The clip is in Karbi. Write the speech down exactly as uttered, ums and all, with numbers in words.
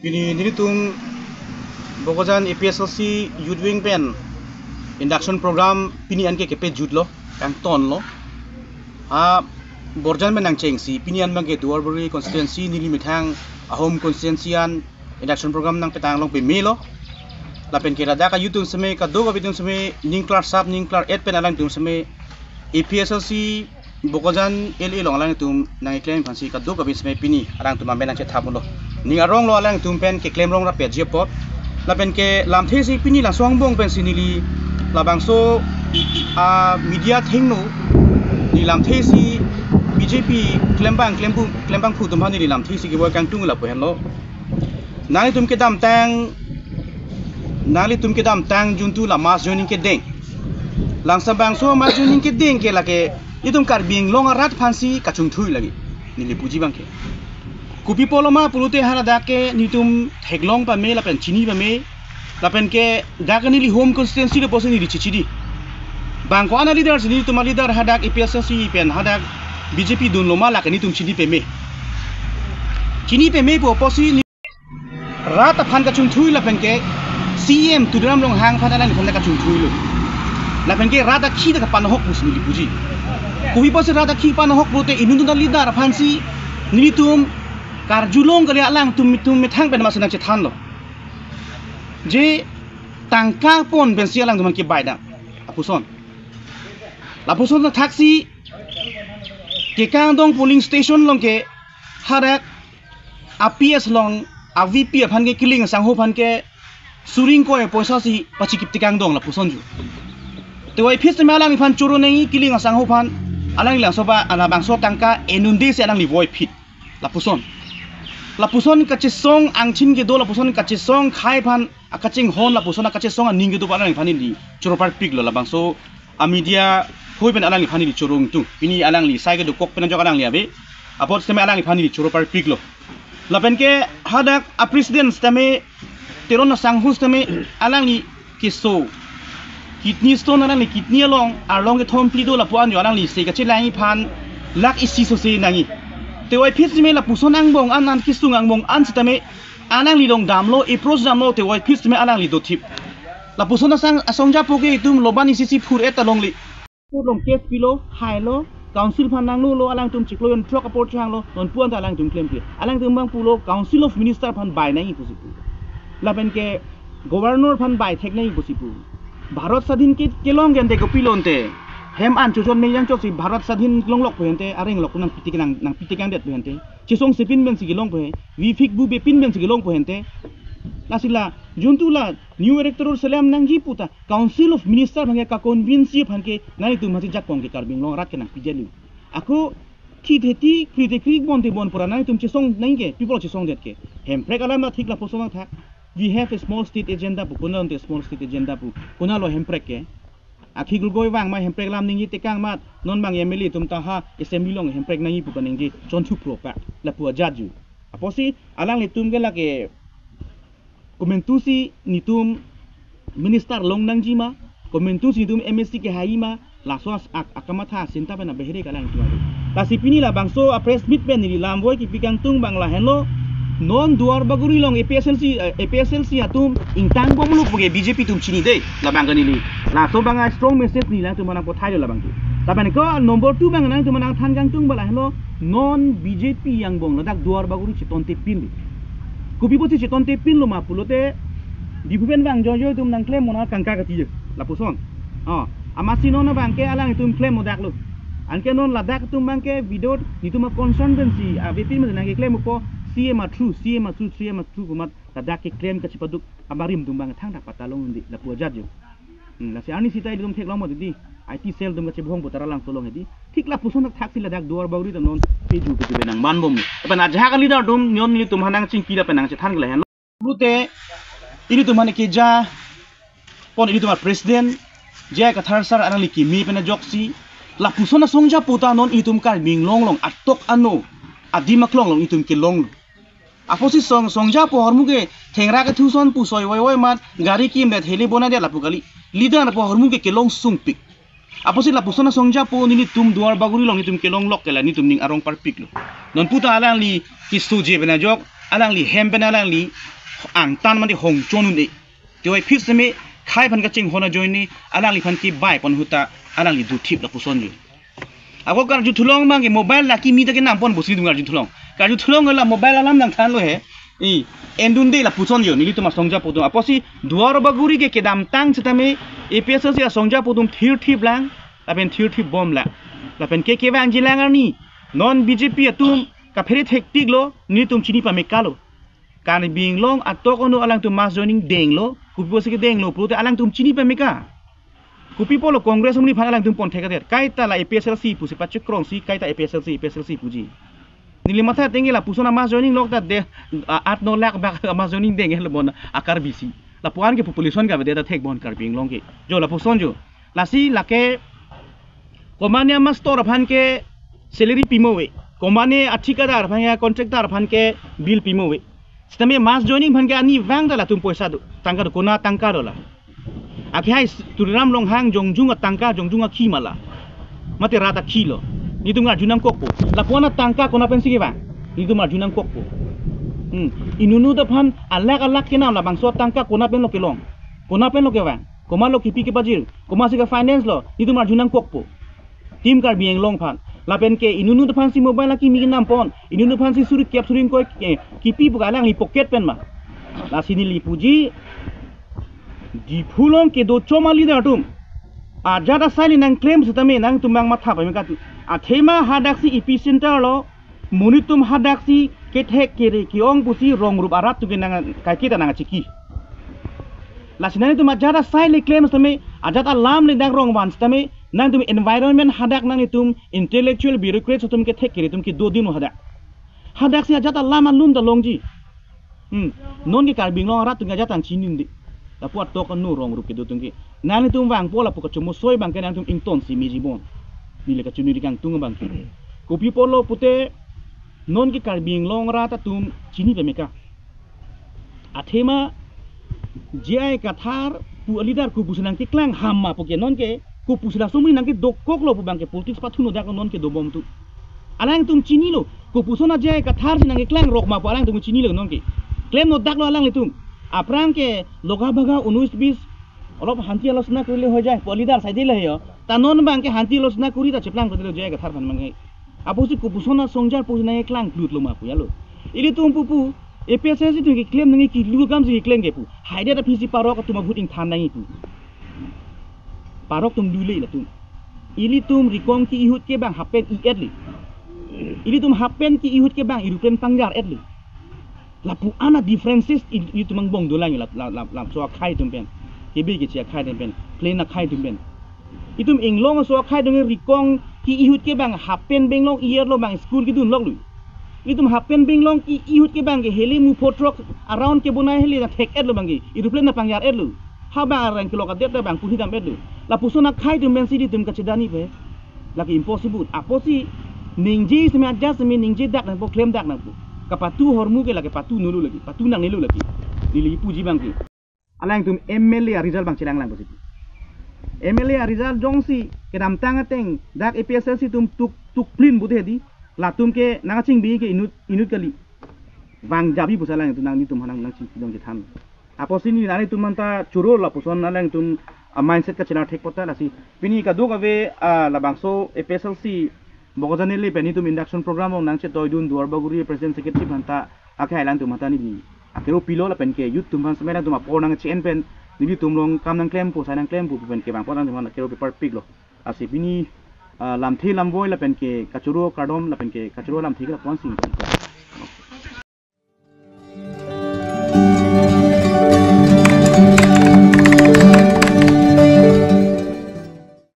Pini nelitum Bokajan A P S L C Youth Wing pen induction program pini anke kepejutlo, kangtonlo. Ha Borjan pen nangchengsi pini an abangke Duarbagori constituency, neli methang a-home constituency an induction program nangpetang long pemelo. Lapen ke ladak a-youth atum seme, kadokave atum seme, ning klar sap, ning klar et pen alangtum seme A P S L C Bokajan L A along alangtum nangkeklem aphansi kadokave seme pini alangtum amen nangchethaplo. Ning aronglo alangtum pen keklem rong rapet ji apot. Lapen ke lamthe si pini laso angbong pensi neli labangso a-media athengno neli lamthe si B J P klembang, klembang, klembangphu atum aphan neli lamthe si kevoi kangtung lapu henlo. Nanglitum kedamtang, nanglitum kedamtang juntu la mass joining kedeng. Langsam bangso mass joining kedeng ke lake itum Karbi Anglong arat aphansi kachingthui lagi, neli puji abangke. Kopi apotlo ma pulote haladak ke nelitum theklong pame lapen chini pame. Lapen ke dak neli home constituency lo pusi neli chichidi. Bang ko-an a-leader si nelitum a-leader hadak A P S L C pen hadak B J P dunlo ma lake nelitum chini pame. Chini pame pu pusi ni rat aphan kachingthui lapen ke C E M Tuliram Ronghang aphan alangphan kachingthuilo. Lapen ke rat akhi ta kapanahok pusi neli puji. Kopi pusi rat akhi panahok pulote inut a-leader aphansi nelitum karjulong kali, alangtum itum methang pen masi nangchethanlo. Je tangka pon pensi alangtum aphan kebaidam. Lapuson. Lapuson thaksi Tekangdong polling station along ke hadak a-P S along a-V P aphan ke kiling asangho aphan ke suri ingkoi poisa si pachikip tekangdong lapuson ju. Tevoiphit seme alangliphan choro nangji kiling asangho aphan, alangli laso ba labangso tangka enunde si alangli voiphit. Lapuson. Lapuson kachesong angchin kedo, lapuson kachesong khei aphan akachinghon, lapuson akachesong aning kedo alangliphan neli choro parpiklo labangso a-media hoi pen alangliphan neli choro ingtung. Pini alangli sai kedokok pen ajok alangli ave apot seme alangliphan neli choro parpiklo. Lapen ke hadak a-president sitame, Teron asangho sitame alangli keso kidney stone, alangli kidney along arlong kethom phli do lapu-an jo alangli se kachelang aphan lakh isi sose nangji. Tevoiphit seme lapuson angbong an, an kesung angbong an sitame alangli along damlo, approach damlo, tevoiphit seme alangli dothip. Lapuson asong, asong japo ke itum loban isi si phur-et ta longle. Court along case pilo, hailo, council aphan nanglolo, alangtum chiklo jon throk apor chehanglo, non puan ta alangtum klemkle. Alangtum abang pulo, Council of Minister aphan bai nangji pusi pu. Lapen ke Governor aphan bai thek nangji pusi pu. Bharat Sadhin ke kelong ke ante kopilo ante. Hem an chochon me yang chot si Bharat Sadhin longlok pu ante, arenglok nangpi tekang, nangpi tekangdet pu ante. Chesong sepin pensi kelong pu he, vifik bu bepin pensi kelong pu ante. Lasi la, juntu la, new electoral selam nangji puta, Council of Minister aphan ke ka-convince aphan ke nanglitum masi jakong ke Karbi Anglong arat ke nangpidetlo. Ako thi theti, kri te kri, bon te bon pura nanglitum chesong nangji ke, people chesongdet ke. Hemprek alam la thik lapuson thak. We have a small state agenda pu, konat ante small state agenda pu, konatlo Hemprek ke. Akhil Gogoi vang ma Hemprek alam ningje tekang amat, non abang M L A atum ta ha assembly along Hemprek nangji pu kaningje chonthupro pa, lapu ajat ju. Apotsi alanglitum ke lake komantu si netum minister long nangji ma, komantu si netum M A C kehai ma, laso as-, ak-, akamatha asinta pen abehere kalang tuan. Lasi pini labangso a-press meet pen neli lamvoi kipi kangtung abang lahenlo, non Duarbagori along A P S L C, eh, A P S L C atum ingtang bomlo puke B J P atum chinide, labang ke neli. Laso abang a-strong message neli nangtum aphan nangpathailo labang ke. Lapen ko number two abang nangtum aphan nangthan kangtung abang lahenlo, non B J P angbong ladak Duarbagori cheton tepinlo. Kopi pusi cheton tepinlo ma pulote, Diphu pen vang jojo atum nangklem mona kangka kati je, lapuson. Oh, amatsi non abang ke alangtum klem modak lo. Anke non ladak atum abang ke video netum a-concern pensi, a-, avepin pensi nangkeklem po, C M a-through, C M a-through, C M a-through pu amat ladak keklem kachipaduk abarim atum abang thangta patalong undi, lapu ajat jo. Hmm, lasi arnisi ta ilitum theklong mo didi, I T cell atum kachebohong putara langso long hedi. Thik lapuson thaksi ladak Duarbagori atum non peju peju pen nangvanbom. Lapen ajahak a-leader atum non netum aphan nangchingki lapen nangchethan ke lahenlo. Pulote, ilitum aphan keja pon ilitum a-president, J I Kathar sir alangli kimi pen ajoksi, lapuson asong japo ta non ilitum Karbi Anglong along atok ano, adim aklong along ilitum kelonglo. Apotsi song, song japo ahormu ke thengra kethuson pu soi voi voi amat, gari kimdet hele bona det lapu kali. Leader apo ahormu ke kelong sungpik. Apotsi lapuson asong japo nelitum Duarbagori along netum kelonglok ke la netum ning arong parpiklo. Non puta alangli keso je pen ajok, alangli hem pen alangli angtan mandi hongchon un-e. Tevai phit seme khei aphan kachinghon ajoine alangliphan kebai pon ahut ta alangli dothip lapuson jo. Ako karju thulong abang ke mobile la kimi ta kenam pon pusi nelitum karju thulong. Karju thulong la mobile alam nangthanlo he. I, endunde lapuson jo nelitum asongja apo atum. Apotsi Duar Bagori ke kedamtang setame A P H L C asongja apo atum thirthip lang, lapen thirthip bomlang. Lapen ke kevangjilang arni. Non B J P atum kaphere thektiklo, nelitum chini pamekalo. Karbi Anglong atok anu alangtum mass joining denglo, kopi pusi kedenglo pulote alangtum chini pameka. Kopi pulo Congress amonit aphan alangtum pon thek adet. Kaita la A P H L C pusi pachekrongsi, kaita A P H L C, A P H L C puji. Neli matha ateng ke lapuson a-mass joining lok ta de, a, aat no lakh bak a-mass joining deng lo bon a-Karbi si. Lapu-an ke population kavedet ta thek bon Karbi Anglong ke. Jo lapuson jo. Lasi lake komane a-mastor aphan ke salary pimo ave. Komane a-thikadar aphan ke, contractor aphan ke bill pimo ave. Setame mass joining aphan ke ani vang ta latum poisa do. Tangka do, kona tangka do la. Akehai s-, Tuliram Ronghang jongjung atangka, jongjung akhi ma la. Mate rat akhi lo. Nelitum arju nangkokpo. Lapu-an atangka kona pensi kevang. Nelitum arju nangkokpo. Hmm. Inutnut aphan alakh alakh kenam labangso atangka kona penlo kelong. Kona penlo kevang. Komatlo kipi kepajir. Komatsi ke-finance lo. Nelitum arju nangkokpo. Team Karbi Anglong aphan. Lapen ke inutnut aphansi mobile la kimi kenam pon. Inutnut aphansi suri kep suri ingkoi, eh, kipi pu ke alangli pocket pen ma. Lasi neli puji Diphu along kedo chom a-leader atum. Ajat asai le nangklem setame nangtum abang matha pameka tu. Athema hadaksi epicenter lo. Monit atum hadaksi kethek kere ke-ong pusi rong rup arat atum ke nang kaiketa nangchiki. Lasi nangtum ajat asai le klem setame, ajat alam le dak rong van setame, nangtum environment hadak nangtum intellectual bureaucrats atum kethek kere atum kedo dun hadak. Hadaksi ajat alam alun ta longji. Hmm. Non ke Karbi Anglong arat atum ke ajat tang chininde. Lapu atok anu rong rup kedo atum ke. Nangtum vangpo lapu kachomosoi abang ke nangtum ingtonsi meji bon. Neli kachoningri kangtung abang ke. Kopi pulo pute non ke Karbi Anglong arat atum chini pameka. Athema J I Kathar pu a-leader kopusi nangkeklang ham ma pu ke non ke kopusi laso amonit nangkedokoklo pu abang ke politics pathu no dak non ke dobom tu. Alangtum chinilo, kopuson a-J I Kathar si nangkeklang rok ma pu alangtum chinilo non ke. Klem no daklo alanglitum. Aphrang ke loga baga unus bis olop hanti alosna kurile hoi jai pu a-leader saide le yo. Ta non abang ke hanti alosna kuri ta cheplang kuri lo J I Kathar aphan abang ke. Apotsi kopuson asongja pusi nangkeklang klutlo ma pu ya lo. Ilitum pupu, A P H L C atum keklem nangji kelu akam si keklem ke pu. Haidet aphisi parok atum ahut ingthan nangji pu. Parok atum dule latum. Ilitum rikong ke ihut ke abang happen i-et le. Ilitum happen ke ihut ke abang aeroplane pangjar-et le. Lapu-an a-differences i-, itum angbong dolang la, la, la, laso akhei atum pen. Kebe keche akhei atum pen. Plane akhei atum pen. Itum inglong aso akhei atum rikong ke ihut ke abang happen benglong i-et lo abang school kedun lok lui. Itum happen benglong ke ihut ke abang ke hele mu photrok around kebonai hele na thek-et lo abang ke. Aeroplane na pangjar-et lo. Ha abang areng kelok adet abang puhi dam-et lo. Lapuson akhei atum pensi ilitum kachedani pe. Lake impossible. Apotsi ningje seme ajat seme ningje dak nangpo klem dak nangpo. Kapatu ahormu ke lake patu nolu lake. Patu nangnelo lake. Neli puji abang ke. Alangtum M L A a-result abang chelanglang pusi. M L A a-result jongsi kedamtang ateng dak A P H L C atum tuk, tukplin pute hedi. Latum ke nangchingbi ke inut, inut kali. Vang jabi pusi alangtum nang nitum hanang nangchingbi dong chethan. Apotsi neli nanglitum aphanta choro lapuson alangtum a-mindset kachelar thek pota lasi. Pini kadokave, ah, labangso A P H L C Bokajan L A pen itum induction program along nangchetoidun Duar Bagori President Secretary aphanta akhei alangtum aphanta neli akero pilo lapen ke youth atum aphan seme alangtum apor nangche-en pen nelitum along kam nangklempo sai nangklempo pen kevang apot alangtum aphan akero paper piklo. Lasi pini, ah, lamthe lamvoi lapen ke kachoro kardom lapen ke kachoro lamthe ke lapu-an si ingkoi.